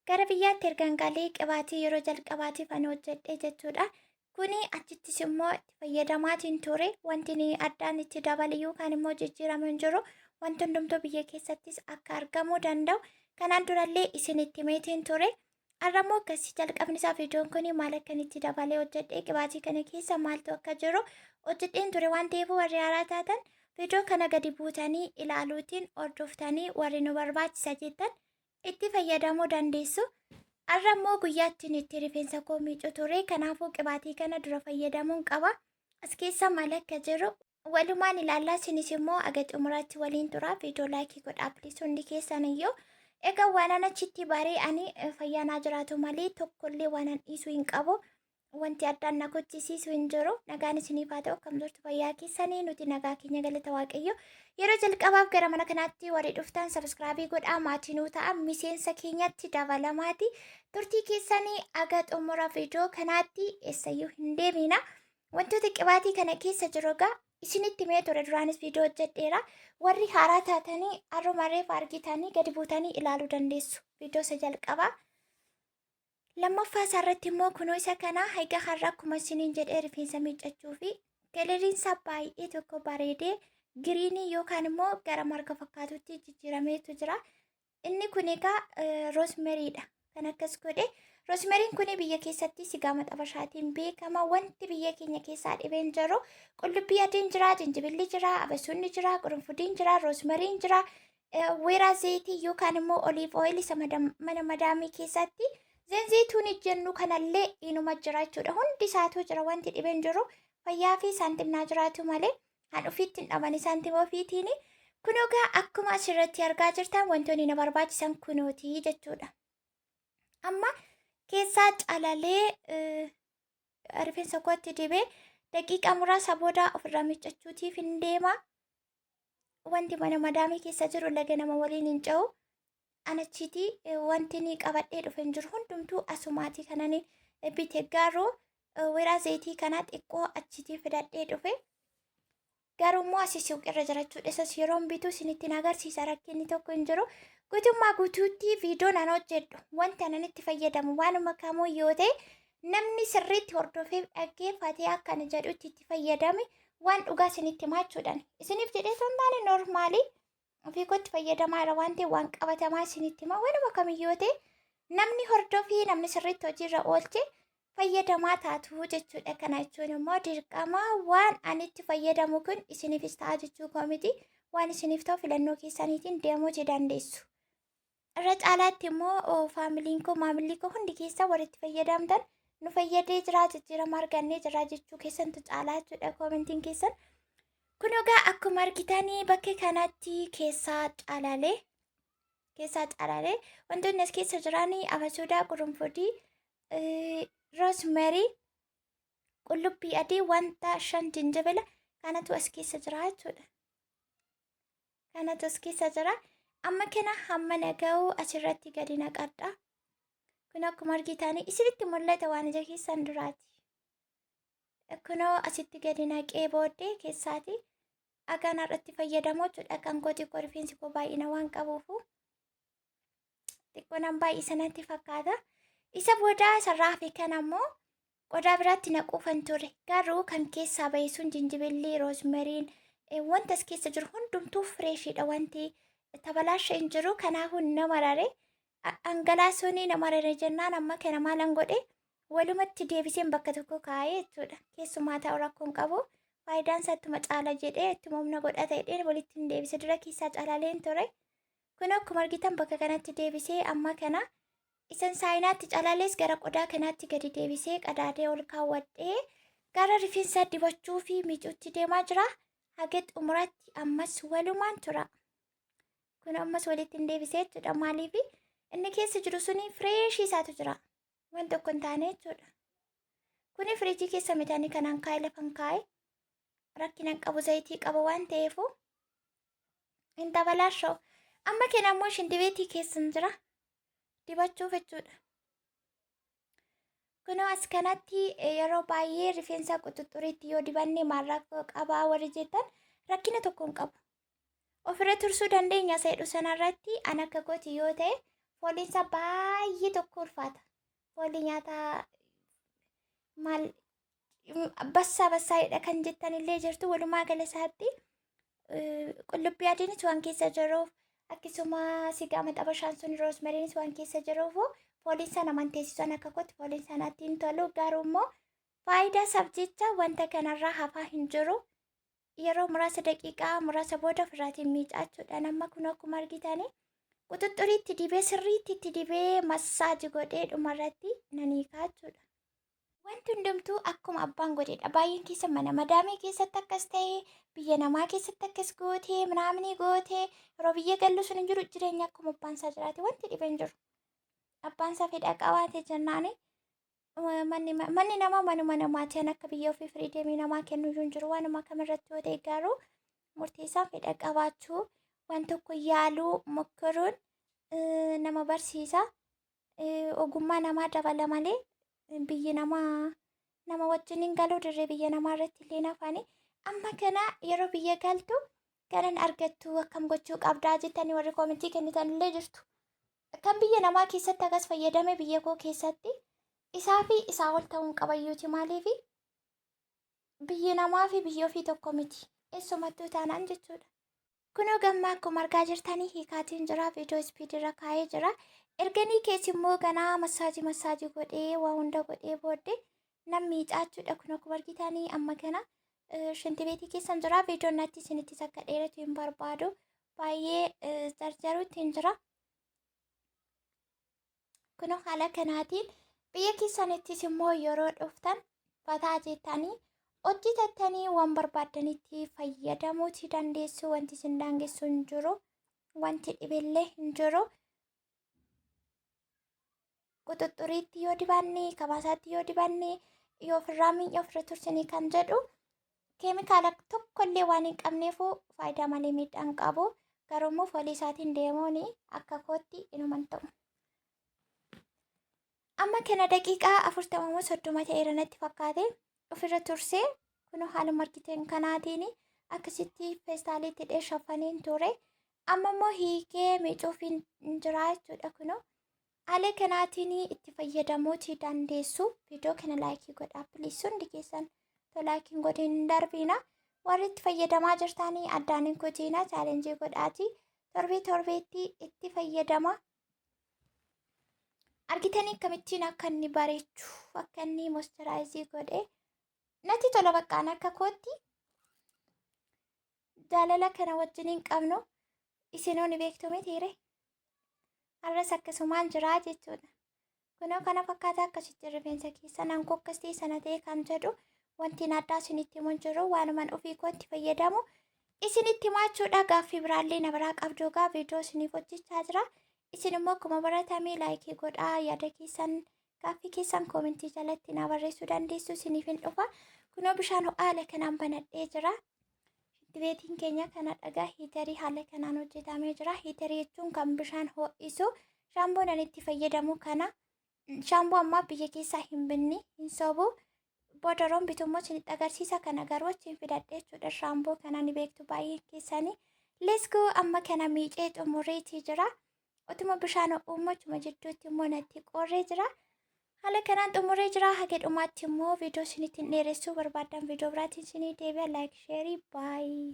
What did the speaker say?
Gara biyyaatti ergan galee qibaatii yeroo jalqabaatiif ani hojjedhe jechuudha. Kuni achittis immoo itti fayyadamaatiin ture. Wanti inni addaan itti dabale yookaan immoo jijjiirame hin jiru. Wanti hundumtuu biyya keessattis akka argamuu danda'u. Kanaan durallee isin itti himeetiin ture. Har'a immoo akkasii jalqabni isaa viidiyoon kun maal akka inni itti dabalee hojjedhe qibaatii kana keessa maaltu akka jiru hojjedheen ture waan ta'eef warri haaraa taatan viidiyoo kana gadi buutanii ilaaluutiin hordoftanii warri nu barbaachisa jettan itti fayyadamuu dandeessu. Har'a immoo guyyaa ittiin itti rifeensa koo miicu ture. Kanaafuu qibaatii kana dura fayyadamuun qaba. As keessa maal akka jiru walumaan ilaallaa isinis immoo aga xumuraatti waliin tura. Viidiyoo laayikii godhaa please hundi keessan iyyuu. Egaa waan achitti baree ani fayyaa naa jiraatu malee tokkollee waan an dhiisuu hin qabu. Wanti addaan na kochisiisu hin jiru. Nagaan isiniif haa ta'u. Akkam jirtu fayyaa keessanii? Nuti nagaa keenya galata Waaqayyo. Yeroo jalqabaaf gara mana kanaatti warri dhuftan subscribe godhaa maatii nuu ta'a. Miseensa keenyatti dabalamaati. Turtii keessanii aga xumura viidiyoo kanaatti eessayyuu hin deemina. Wantoota qibaatii kana keessa jiru egaa isinitti himee ture duraanis viidiyoo hojjedheera. Warri haaraa taatanii har'uma reefa argitanii gadi buutanii ilaaluu dandeessu. Viidiyoo isa jalqabaa. Lammaffaa isaa irratti immoo kunoo isa kana egaa har'a akkuma isiniin jedhee rifeensa miiccachuu fi coloriin isaa baay'ee tokko bareedee green yookaan immoo gara marga fakkaatutti jijjiirameetu jira. Inni kun egaa rosemaryidha. Kan akkas godhe rosemaryn kun biyya keessatti sigaa maxabashaatiin beekama. Wanti biyya keenya keessaa dhibeen jiru qullubbii adiin jira, jinjibilli jira, abasuunni jira, qurunfudiin jira, rosemaryn jira. Weeraa zayitii yookaan immoo olive oil isa mana madaamii keessatti zenziituun jennu kanallee inuma jira jechuudha. Hundi isaatu jira wanti dhibeen jiru fayyaa fi saantimnaa jiraatu malee kan ofiitti hin dhabani saantima ofiitiin. Kun egaa akkuma asirratti argaa jirtan wantoonni na barbaachisan kunooti jechuudha. Amma keessaa calalee rifeensa kootti dibee daqiiqaa muraasa booda ofirraa miiccachuutiif hin deema. Wanti mana madaamii keessa jiru laga nama waliin hin ce'u. Anachiitii wanti ni qabadhee dhufe hin jiru hundumtuu asumaatii kanani bite garuu weeraa zayitii kanaa xiqqoo achiitii fidadhee dhufe. Garuu immoo asii suuqirra jira jechuudha. Isas yeroon bitu isinitti agarsiisa rakkinni tokko hin jiru. Guutummaa guutuutti viidiyoo nan hojjedhu wanti anan itti fayyadamu waanuma kamuu yoo ta'e namni sirriitti hordofee dhaggeeffatee akka ani jedhutti itti fayyadame waan dhugaa isinitti himaa jechuudhaan. Isiniif jedhee osoo hin taane normal ofii kootti fayyadamaa jira waan ta'eef waan qabatamaa isinitti himaa waanuma kamiyyuu ta'e namni hordofii namni sirriitti hojiirra oolche fayyadamaa taatu jechuudha. Kana jechuun immoo dirqama waan ani itti fayyadamu kun isiniifis ta'a jechuu koo miti. Waan isiniif ta'u filannoo keessaniitiin deemuu dandeessu. Irra caalaatti immoo familyn koo maamilli koo hundi keessa warri itti fayyadamtan nu fayyadee jira jijjiirama argannee jira jechuu keessantu caalaa jechuudha commentiin keessan. Kun egaa akkuma argitanii bakka kanatti keessaa calalee wantoonni as keessa jiran abasuudaa, qurunfudii, rosemary, qullubbii adii, wanta shan jinjibila kanatu as keessa jira jechuudha. Kanatu as keessa jira. Amma kana hamma naga'u asirratti gadi naqadha. Kun akkuma argitanii isinitti mul'ata waan ija keessan duraati. Kunoo asitti gadi naqee booddee keessaati dhagaan irratti fayyadamu jechuudha. Kan koo xiqqoo rifeensi koo baay'ina waan qabuufu xiqqoo nan baay'isa natti fakkaata. Isa booda isarraa hafe kana immoo qodaa biraatti naquufan ture. Garuu kan keessaa bahe sun jinjibilli, rosemaryn wanta as keessa jiru hundumtuu freshiidha wanti tabalaasha hin jiru. Kanaafuu nama rare dhangalaasuun nama rare jennaan amma kana maalan godhe walumatti deebiseen bakka tokko kaa'ee jechuudha. Keessumaa ta'u rakkoon qabu. Faayidaan isaa ittuma caala jedhee ittuma humna godhata jedhee walitti hin deebise dura keessaa calaleen ture. Kun akkuma argitan bakka kanatti deebisee amma kana isan saayinaatti calalees gara qodaa kanaatti gadi deebisee qadaadee ol kaawwadhee gara rifeensa dibachuu fi miicuutti deemaa jira. Haga xumuraatti ammas walumaan tura. Kun ammas walitti hin deebisee jechuudha. Maaliif inni keessa jiru suni fresh isaatu jira. Waan tokko hin taane jechuudha. Kuni firiijii keessa midhaanii kanaan kaa'e lafan kaa'e rakkina hin qabu zayitii qaba waan ta'eefu hin dabalaasha'u. Amma kana immoo shintibeetii keessan jira dibachuuf jechuudha. Kunoo as kanatti yeroo baay'ee rifeensa quxuxxuriitti yoo dibanne maal rakkoo qabaa warri jettan rakkina tokko hin qabu. Ofirra tursuu dandeenya isa jedhu sanarratti an akka kooti yoo ta'e Fooliin isaa baay'ee tokko ulfaata. Foolii nyaataa maal bassaa bassaa'edha kan jettan illee jirtu. Walumaa gala isaatti qullubbii adiinis waan keessa jiruuf, akkasuma sigaa maxabashaan sun roosmeriinis waan keessa jiruuf, fooliin sana manteessisuun akka kootti fooliin sanatti hin tolu. Garuu immoo faayidaa isaaf jecha wanta kanarraa hafaa hin jiru. Yeroo muraasa, daqiiqaa muraasa booda ofirraatiin miicaachuudhaan, amma kun akkuma argitanii quxuxxuriitti dibee, sirriitti itti dibee, massage godhee dhumarratti nan hiikaa jechuudha. Wanti hundumtuu akkuma abbaan godhedha. Baay'een keessa mana madaamii keessatti akkas ta'e, biyya namaa keessatti akkas gootee, minaamni gootee, yeroo biyya gallu sun hin jiru. Jireenya akkuma abbaan isaa jiraate wanti dhibee hin jiru. Abbaan isaa fedha qabaate jennaani manni namaa manuma namaati. Akka biyya ofii freedomii namaa kennuu hin jiru. Waanuma kamirratti yoo ta'e garuu murteessaan fedha qabaachuu, waan tokko yaaluu, mokkoruun nama barsiisa. Ogummaa namaa dabala malee biyyi namaa nama wajjin hin galuu, dirree biyya namaa irratti illee nafani. Amma kana yeroo biyya galtu kanan argattu akkam gochuu qabdaa jettanii warri commentii kennitan illee jirtu. Kan biyya namaa keessatti akkas fayyadame, biyya koo keessatti isaa fi isaa ol ta'uun qabayyuuti. Maaliifi biyyi namaa fi biyya ofii tokko miti. Eessumattuu taanaan jechuudha. Kunoo gammaa akkuma argaa jirtanii hiikaatiin jira. Viidiyoo speed irra kaa'ee jira. Erganii keessi immoo ganaa massage massage godhee, waa hunda godhee booddee nan miicaachuudha. Kun akkuma argitanii amma kana shintibeetii keessan jira. Viidiyoon natti isinittis akka dheeratu hin barbaadu. Baay'ee jarjaruutti hin jira. Kunoo haala kanaatiin biyya keessanittis immoo yeroo dhuftan fataa jettanii hojjetattanii waan barbaaddanitti fayyadamuuti dandeessu. Wanti isin daangessu hin jiru. Wanti dhibellee hin jiru. Quxuxxuriitti yoo dibanne, kabaasaatti yoo dibanne, yoo ofirraa miidhaa ofirra tursinii kan jedhu keemikaala tokkollee waan hin qabneefu faayidaa malee miidhaa hin qabu. Garuu immoo foolii isaatiin deemuun akka kootti inuman ta'u. Amma kana daqiiqaa 40 moo 30 ta'eera natti fakkaate ofirra tursee, kun haaluma argitan kanaatiin akkasitti feestaaliitti hidhee shaffaniin ture. Amma immoo hiikee miicuuf hin jira jechuudha kunoo. Haala kanaatiin itti fayyadamuuti dandeessu. Viidiyoo kana like godhaa please, hundi keessan to likeiin godhin hin darbiina. Warri itti fayyadamaa jirtanii addaan hin kutiina, challenge godhaati. Torbee torbeetti itti fayyadama. Argitanii akkamittiin akka inni bareechu, akka inni moisturize godhe natti tola. Baqqaan akka kootti jaalala kana wajjin hin qabnu, isinoo ni beektu mitiire. Har'as akkasumaan jira jechuudha. Kunoo kana fakkaata. Akkasitti rifeensa keessan hankoo akkas ta'e sana ta'e kan jedhu wanti addaa isinitti himu hin jiru. Waanuman ofii kootti fayyadamu isinitti himachuudha. Gaaffii biraallee na biraa qabdu egaa viidiyoo isiniif hojjechaa jira. Isin immoo akkuma baratame like godhaa, yaada keessan, gaaffii keessan commentii jalatti na barreessuu dandeessu, isiniif hin dhufa. Kunoo bishaan haala kanaan banadhee jira. Dibeetiin keenya kana dhagaa heaterii haala kanaan hojjetamee jira. Heaterii jechuun kan bishaan ho'isu. Shaampoon ani itti fayyadamu kana. Shaampoo ammaa biyya keessaa hin binni, hin sobu. Boodaroon bitummoo isinitti agarsiisa, kana garuu achiin fidadhe jechuudha. Shaampoo kana ni beektu baay'een keessanii. Let's go, amma kana miicee xumureetii jira. Utuma bishaan ho'ummachuma jidduutti immoo natti qorree jira. Haala kanaan xumuree jira. Haga dhumaatti immoo viidiyoo isinitti hin dheeressuu barbaadan viidiyoo biraatiin isinii deebi'a. Like, share, bye.